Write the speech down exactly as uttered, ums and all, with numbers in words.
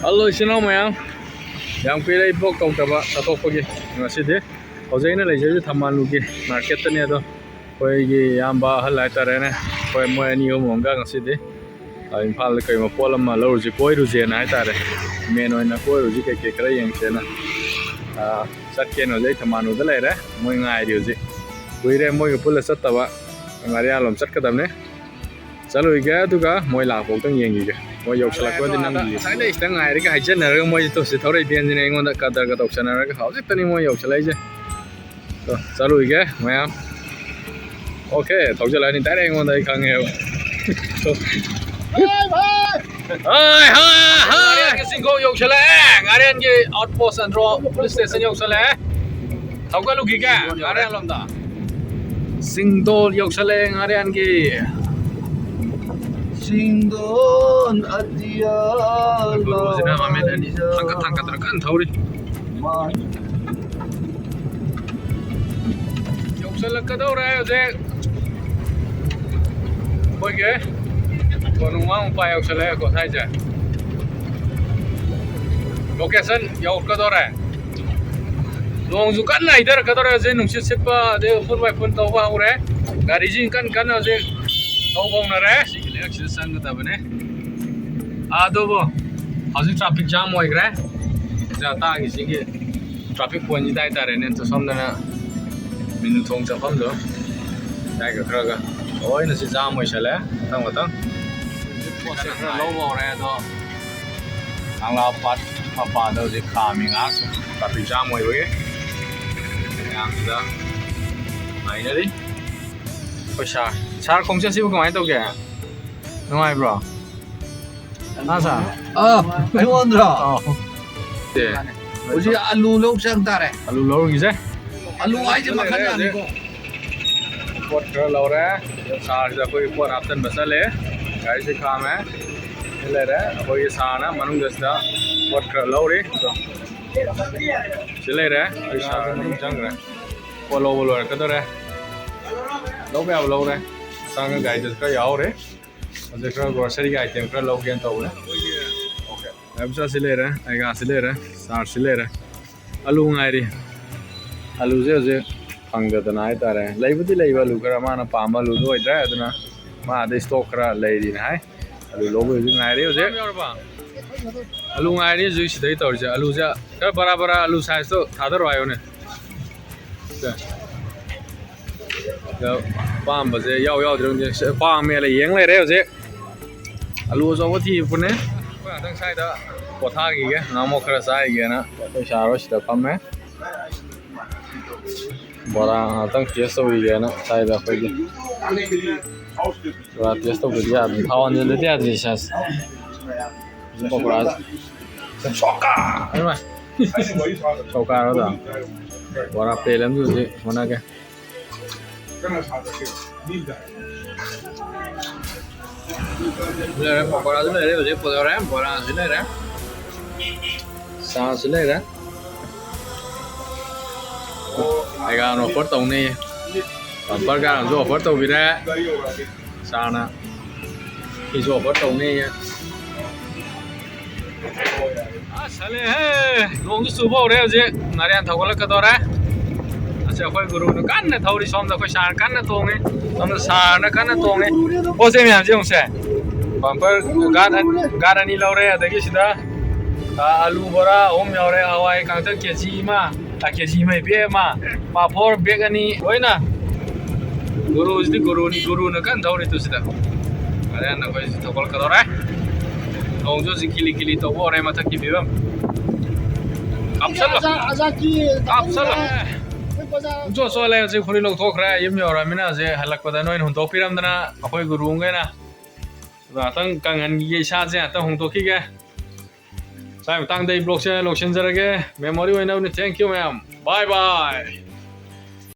Hello ꯏꯆꯤꯟ ꯏꯅꯥꯎ ꯃꯌꯥꯝ, ꯌꯥꯝ ꯀꯨꯏꯔꯦ ꯑꯩ vlog ꯇꯧꯗꯕ ꯆꯠꯊꯣꯛꯄꯒꯤ꯫ ꯉꯁꯤꯗꯤ ꯍꯧꯖꯤꯛ ꯑꯩꯅ ꯂꯩꯖꯔꯤꯁꯦ ꯊꯝꯕꯥꯜꯅꯨꯒꯤ marketꯇꯅꯦ꯫ ꯑꯗꯣ ꯑꯩꯈꯣꯏꯒꯤ ꯏꯌꯥꯝꯕ ꯑꯍꯜ ꯍꯥꯏꯇꯥꯔꯦꯅꯦ, ꯑꯩꯈꯣꯏ ꯃꯣꯏ ꯑꯅꯤ ꯑꯍꯨꯝ ꯑꯃꯒ ꯉꯁꯤꯗꯤ, ꯑ, ꯏꯝꯐꯥꯜꯗ ꯀꯩꯒꯨꯝꯕ ꯄꯣꯠ ꯑꯃ ꯂꯧꯔꯨꯁꯤ, ꯀꯣꯏꯔꯨꯁꯦꯅ ꯍꯥꯏꯇꯥꯔꯦ꯫ Main ꯑꯣꯏꯅ ꯀꯣꯏꯔꯨꯁꯤ, ꯀꯩꯀꯩ ꯈꯔ ꯌꯦꯡꯁꯦꯅ꯫ ꯑ, ꯆꯠꯀꯦꯅ ꯍꯧꯖꯤꯛ ꯑꯩ ꯊꯝꯕꯥꯜꯅꯨꯗ ꯂꯩꯔꯦ, ꯃꯣꯏ ꯉꯥꯏꯔꯤ ꯍꯧꯖꯤꯛ꯫ ꯀꯨꯏꯔꯦ ꯃꯣꯏꯒ ꯄꯨꯜꯂ ꯆꯠꯇꯕ꯫ ꯉꯥꯔꯤꯌꯥꯟꯂꯣꯝ ꯆꯠꯀꯗꯕꯅꯦ꯫ ꯆꯠꯂꯨꯈꯤꯒꯦ, ꯑꯗꯨꯒ ꯃꯣꯏ ꯂꯥꯛꯄ ꯑꯃꯨꯛꯇꯪ ꯌꯦꯡꯈꯤꯒꯦ꯫ ꯃꯣꯏ ꯌꯧꯁꯜꯂꯛꯄꯗꯤ ꯅꯝꯈꯤꯒꯦ꯫ ꯉꯁꯥꯏꯗꯩ ꯁꯤꯗ ꯉꯥꯏꯔꯒ ꯍꯥꯏꯖꯟꯅꯔꯒ ꯃꯣꯏꯁꯦ ꯇꯣ ꯁꯤ ꯊꯧꯔꯛꯏ ꯚꯦꯟꯁꯤꯅ ꯑꯩꯉꯣꯟꯗ ꯀꯗꯔꯒ ꯇꯧꯁꯟꯅꯔꯒ ꯍꯧꯖꯤꯛꯇꯅꯤ ꯃꯣꯏ ꯌꯧꯁꯜꯂꯛꯏꯁꯦ꯫ ꯇꯣ, ꯆꯠꯂꯨꯈꯤꯒꯦ ꯃꯌꯥꯝ꯫ Okay, ꯊꯧꯖꯜꯂꯛꯑꯅꯤ direct ꯑꯩꯉꯣꯟꯗ, ꯑꯩ ꯈꯪꯉꯦꯕ꯫ ꯍꯣꯏ, ꯍꯣꯏ, ꯍꯣꯏ꯫ ꯉꯥꯔꯦꯟꯒꯤ ꯆꯤꯡꯈꯣꯡ ꯌꯧꯁꯜꯂꯛꯑꯦ꯫ ꯉꯥꯔꯦꯟꯒꯤ outpost, ꯑꯟꯗ꯭ꯔꯣ police station ꯌꯧꯁꯜꯂꯛꯑꯦ꯫ ꯊꯧꯒꯠꯂꯨꯈꯤꯒꯦ ꯉꯥꯔꯦꯟ ꯂꯣꯝꯗ꯫ ꯆꯤꯡꯗꯣꯜ ꯌꯧꯁꯜꯂꯛꯑꯦ ꯉꯥꯔꯦꯟꯒꯤ꯫ ꯆꯤꯡꯗꯣꯜ ꯑꯇꯤꯌꯥ ꯒꯨꯔꯨꯁꯤꯅ ꯃꯃꯤꯠ ꯑꯅꯤ ꯊꯥꯡꯒꯠ ꯊꯥꯡꯒꯠꯇꯅ ꯀꯟꯅ ꯊꯧꯔꯤ꯫ ꯃꯥꯏ꯫ ꯌꯧꯁꯜꯂꯛꯀꯗꯧꯔꯦ ꯍꯧꯖꯤꯛ꯫ ꯑꯩꯈꯣꯏꯒꯤ ꯀꯣꯅꯨꯡꯃꯥꯡ ꯃꯄꯥ ꯌꯧꯁꯜꯂꯛꯑꯦꯀꯣ ꯁ꯭ꯋꯥꯏꯁꯦ꯫ Location ꯌꯧꯔꯛꯀꯗꯧꯔꯦ꯫ ꯅꯣꯡꯁꯨ ꯀꯟꯅ ꯍꯩꯊꯔꯛꯀꯗꯧꯔꯦ ꯍꯧꯖꯤꯛ, ꯅꯨꯡꯁꯤꯠ ꯁꯤꯠꯄ, ꯑꯗꯩ ꯎꯐꯨꯟ ꯋꯥꯏꯐꯨꯟ ꯇꯧꯕ ꯍꯧꯔꯦ꯫ ꯒꯥꯔꯤꯁꯤꯡ ꯀꯟꯅ ꯀꯟꯅ ꯍꯧꯖꯤꯛ ꯊꯧꯕ ꯍꯧꯅꯔꯦ꯫ ꯁꯤꯒꯤ ꯂꯩꯔꯛꯁꯤꯗ ꯆꯪꯒꯗꯕꯅꯦ꯫ ꯑꯗꯨꯕꯨ ꯍꯧꯖꯤꯛ traffic jam ꯑꯣꯏꯈ꯭ꯔꯦ꯫ ꯖꯇꯥꯒꯤ ꯁꯤꯒꯤ traffic pointꯁꯤꯗ ꯍꯥꯏꯇꯥꯔꯦꯅꯦ, ꯁꯣꯝꯗꯅ ꯃꯤꯅꯨ ꯊꯣꯡ ꯆꯠꯐꯝꯗꯣ꯫ ꯂꯩꯀꯥꯏꯒ ꯈꯔꯒ ꯂꯣꯏꯅ ꯁꯤ jam ꯑꯣꯏꯁꯜꯂꯦ ꯃꯊꯪ ꯃꯊꯪ꯫ ꯄꯣꯠꯁꯦ ꯈꯔ ꯂꯧꯕ ꯍꯧꯔꯦ ꯑꯗꯣ꯫ ꯀꯪꯂꯥ ꯄꯥꯠ ꯃꯄꯥꯗ ꯍꯧꯖꯤꯛ ꯈꯥꯝꯃꯤ ꯉꯥꯏꯍꯥꯛ ꯁꯨꯝ traffic jam ꯑꯣꯏꯕꯒꯤ꯫ ꯃꯌꯥꯝꯁꯤꯗ ꯉꯥꯏꯅꯔꯤ꯫ ꯑꯩꯈꯣꯏ ꯁꯥꯔ, ꯁꯥꯔ ꯈꯣꯡꯆꯠꯁꯤꯕꯨ ꯀꯃꯥꯏꯅ ꯇꯧꯒꯦ? ꯅꯨꯡꯉꯥꯏꯕ꯭ꯔꯣ? ꯍꯥ, ꯁꯥꯔ? ꯑꯥ, ꯑꯩꯉꯣꯟꯗ꯭ꯔꯣ? ꯑꯥꯎ꯫ ꯑꯦ꯫ ꯍꯧꯖꯤꯛ ꯑꯂꯨ ꯂꯧ ꯆꯪ ꯇꯥꯔꯦ꯫ ꯑꯂꯨ ꯂꯧꯔꯨꯈꯤꯁꯦ꯫ ꯑꯂꯨ ꯍꯥꯏꯁꯦ ꯃꯈꯜ ꯌꯥꯝꯃꯤꯀꯣ꯫ ꯄꯣꯠ ꯈꯔ ꯂꯧꯔꯦ꯫ ꯁꯥꯔꯁꯤꯗ ꯑꯩꯈꯣꯏꯒꯤ ꯄꯣꯠ ꯍꯥꯞꯆꯤꯟꯕ ꯆꯠꯂꯦ꯫ ꯒꯥꯔꯤꯁꯦ ꯈꯥꯝꯃꯦ꯫ ꯁꯤ ꯂꯩꯔꯦ꯫ ꯑꯩꯈꯣꯏꯒꯤ ꯁꯥꯔꯅ ꯃꯅꯨꯡꯗ ꯁꯤꯗ ꯄꯣꯠ ꯈꯔ ꯂꯧꯔꯤ꯫ ꯁꯤ ꯂꯩꯔꯦ꯫ ꯑꯩꯈꯣꯏ ꯁꯥꯔ ꯃꯅꯨꯡ ꯆꯪꯈ꯭ꯔꯦ꯫ ꯄꯣꯠ ꯂꯧꯕ ꯂꯣꯏꯔꯛꯀꯗꯧꯔꯦ꯫ ꯂꯧꯕ ꯌꯥꯕ ꯂꯧꯔꯦ꯫ ꯆꯪꯉ ꯒꯥꯔꯤꯗꯁꯨ ꯈꯔ ꯌꯥꯎꯔꯦ꯫ ꯑꯗꯩ ꯈꯔ groceryꯒꯤ item ꯈꯔ ꯂꯧꯒꯦꯅ ꯇꯧꯕꯅꯦ꯫ Okay꯫ ꯍꯥꯏꯕꯁꯥꯁꯤ ꯂꯩꯔꯦ, ꯑꯩꯒꯥꯁꯤ ꯂꯩꯔꯦ, ꯆꯥꯔꯁꯤ ꯂꯩꯔꯦ꯫ ꯑꯂꯨ ꯉꯥꯏꯔꯤ꯫ ꯑꯂꯨꯁꯦ ꯍꯧꯖꯤꯛ ꯐꯪꯗꯗꯅ ꯍꯥꯏꯇꯥꯔꯦ꯫ ꯂꯩꯕꯨꯗꯤ ꯂꯩꯕ ꯑꯂꯨ ꯈꯔ, ꯃꯥꯅ ꯄꯥꯝꯕ ꯑꯂꯨꯗꯣ ꯑꯣꯏꯗ꯭ꯔꯦ, ꯑꯗꯨꯅ ꯃꯥ ꯑꯗꯩ ꯏꯁꯇꯣꯛ ꯈꯔ ꯂꯩꯔꯤꯅ ꯍꯥꯏ꯫ ꯑꯂꯨ ꯂꯧꯕ ꯍꯧꯖꯤꯛ ꯉꯥꯏꯔꯤ ꯍꯧꯖꯤꯛ꯫ ꯑꯂꯨ ꯉꯥꯏꯔꯤ ꯍꯧꯖꯤꯛ ꯁꯤꯗꯩ ꯇꯧꯔꯤꯁꯦ꯫ ꯑꯂꯨꯁꯦ ꯈꯔ ꯕꯔꯥ ꯕꯔꯥ ꯑꯂꯨ ꯁꯥꯏꯖꯇꯣ ꯊꯥꯗꯔꯣ ꯍꯥꯏꯌꯨꯅꯦ꯫ ꯁꯦ꯫ ꯁꯤꯗ ꯑꯄꯥꯝꯕꯁꯦ ꯌꯥꯎ ꯌꯥꯎꯗ꯭ꯔꯦ ꯈꯪꯗꯦ꯫ ꯁꯦ, ꯄꯥꯝꯃꯦꯅ ꯌꯦꯡ ꯂꯩꯔꯦ ꯍꯧꯖꯤꯛ꯫ ꯑꯂꯨ ꯑꯆꯧꯕ ꯊꯤꯕꯅꯦ꯫ ꯑꯩꯈꯣꯏ ꯉꯥꯛꯇꯪ ꯁ꯭ꯋꯥꯏꯗ ꯄꯣꯊꯥꯈꯤꯒꯦ, ꯉꯥꯃꯣꯛ ꯈꯔ ꯆꯥꯈꯤꯒꯦꯅ꯫ ꯑꯩꯈꯣꯏ ꯁꯥꯔ ꯍꯣꯏ ꯁꯤꯗ ꯐꯝꯃꯦ꯫ ꯕꯣꯔꯥ ꯉꯥꯛꯇꯪ ꯇꯦꯁ ꯇꯧꯈꯤꯒꯦꯅ ꯁ꯭ꯋꯥꯏꯗ ꯑꯩꯈꯣꯏꯒꯤ ꯕꯣꯔꯥ ꯇꯦꯁ ꯇꯧꯗ꯭ꯔꯗꯤ ꯌꯥꯗ꯭ꯔꯦ, ꯊꯥꯎ ꯍꯟꯖꯤꯟꯗ꯭ꯔꯗꯤ ꯌꯥꯗ꯭ꯔꯦ ꯁꯦꯁ꯫ ꯄꯀꯣꯔꯥ꯫ ꯁꯣꯀꯥ! ꯏꯃꯥ! ꯁꯣꯀꯥꯔꯣ ꯑꯗꯣ? ꯕꯣꯔꯥ ꯄ꯭ꯂꯦꯠ ꯑꯃꯁꯨ ꯍꯧꯖꯤꯛ ꯍꯣꯠꯅꯒꯦ꯫ ꯂꯩꯔꯦ, ꯄꯀꯣꯔꯥꯁꯨ ꯂꯩꯔꯦ, ꯍꯧꯖꯤꯛ ꯄꯨꯊꯣꯔꯦ, ꯕꯣꯔꯥꯁꯨ ꯂꯩꯔꯦ, ꯆꯥꯁꯨ ꯂꯩꯔꯦ꯫ ꯑꯩꯒꯥꯅ ꯑꯣꯐꯔ ꯇꯧꯅꯩꯌꯦ꯫ ꯄꯥꯄꯔ ꯒꯥꯅꯁꯨ ꯑꯣꯐꯔ ꯇꯧꯕꯤꯔꯦ꯫ ꯆꯥꯅ ꯁꯤꯁꯨ ꯑꯣꯐꯔ ꯇꯧꯅꯩꯌꯦ꯫ ꯑꯁ, ꯁꯥꯂꯦꯍꯦ! ꯅꯣꯡꯁꯨ ꯆꯨꯕ ꯍꯧꯔꯦ ꯍꯧꯖꯤꯛ꯫ ꯉꯥꯔꯦꯟ ꯊꯧꯒꯠꯂꯛꯀꯗꯧꯔꯦ꯫ ꯑꯁꯤ ꯑꯩꯈꯣꯏ ꯒꯨꯔꯨꯅ ꯀꯟꯅ ꯊꯧꯔꯤ, ꯁꯣꯝꯗ ꯑꯩꯈꯣꯏ ꯁꯥꯔ ꯀꯟꯅ ꯇꯣꯡꯉꯤ, ꯁꯣꯝꯗ ꯁꯥꯔꯅ ꯀꯟꯅ ꯇꯣꯡꯉꯤ꯫ ꯄꯣꯠ ꯆꯩ ꯃꯌꯥꯝꯁꯦ ꯌꯦꯡꯉꯨꯁꯦ꯫ ꯄꯥꯄꯔ ꯒꯥꯔꯠ ꯑꯅꯤ, ꯒꯥꯔꯠ ꯑꯅꯤ ꯂꯧꯔꯦ, ꯑꯗꯒꯤ ꯁꯤꯗ, ꯑ, ꯑꯂꯨ ꯕꯣꯔꯥ ꯑꯍꯨꯝ ꯌꯥꯎꯔꯦ, ꯍꯋꯥꯏ ꯀꯥꯡꯇꯛ ꯀꯦꯖꯤ ꯑꯃ, ꯑ, ꯀꯦꯖꯤ ꯑꯃ ꯕꯦꯛ ꯑꯃ, ꯄꯥꯐꯣꯔ ꯕꯦꯛ ꯑꯅꯤ, ꯂꯣꯏꯅ꯫ ꯒꯨꯔꯨꯁꯤꯗꯤ ꯒꯨꯔꯨꯅꯤ, ꯒꯨꯔꯨꯅ ꯀꯟꯅ ꯊꯧꯔꯤ ꯇꯨ ꯁꯤꯗ꯫ ꯍꯣꯔꯦꯟ ꯑꯩꯈꯣꯏ ꯊꯧꯒꯠꯂꯛꯀꯗꯧꯔꯦ꯫ ꯅꯣꯡꯁꯨ ꯍꯧꯖꯤꯛ ꯈꯤꯂꯤ ꯈꯤꯂꯤ ꯇꯧꯕ ꯍꯧꯔꯦ ꯃꯊꯛꯀꯤ ꯐꯤꯕꯝ꯫ ꯀꯥꯞꯁꯜꯂꯣ꯫ ꯑꯖꯥ-, ꯑꯖꯥꯀꯤ ꯀꯥꯞꯁꯜꯂꯣ꯫ ꯄꯨꯡꯆꯣꯠ ꯆꯣꯠꯂꯦ ꯍꯧꯖꯤꯛ, ꯐꯨꯔꯤꯠ ꯂꯧꯊꯣꯛꯈ꯭ꯔꯦ꯫ ꯌꯨꯝ ꯌꯧꯔꯃꯤꯅ ꯍꯧꯖꯤꯛ ꯍꯜꯂꯛꯄꯗ ꯅꯣꯏꯅ ꯍꯨꯟꯗꯣꯛꯄꯤꯔꯝꯗꯅ ꯑꯩꯈꯣꯏ ꯒꯨꯔꯨꯈꯩꯅ꯫ ꯉꯥꯛꯇꯪ ꯀꯪꯍꯟꯈꯤꯒꯦ ꯏꯁꯥꯁꯦ, ꯉꯥꯛꯇꯪ ꯍꯣꯡꯗꯣꯛꯈꯤꯒꯦ꯫ ꯁ꯭ꯋꯥꯏ ꯃꯇꯥꯡꯗ ꯑꯩ vlogꯁꯦ ꯂꯣꯏꯁꯤꯟꯖꯔꯒꯦ꯫ Memory ꯑꯣꯏꯅꯕꯅꯤ꯫ Thank you ꯃꯌꯥꯝ꯫ Bye bye꯫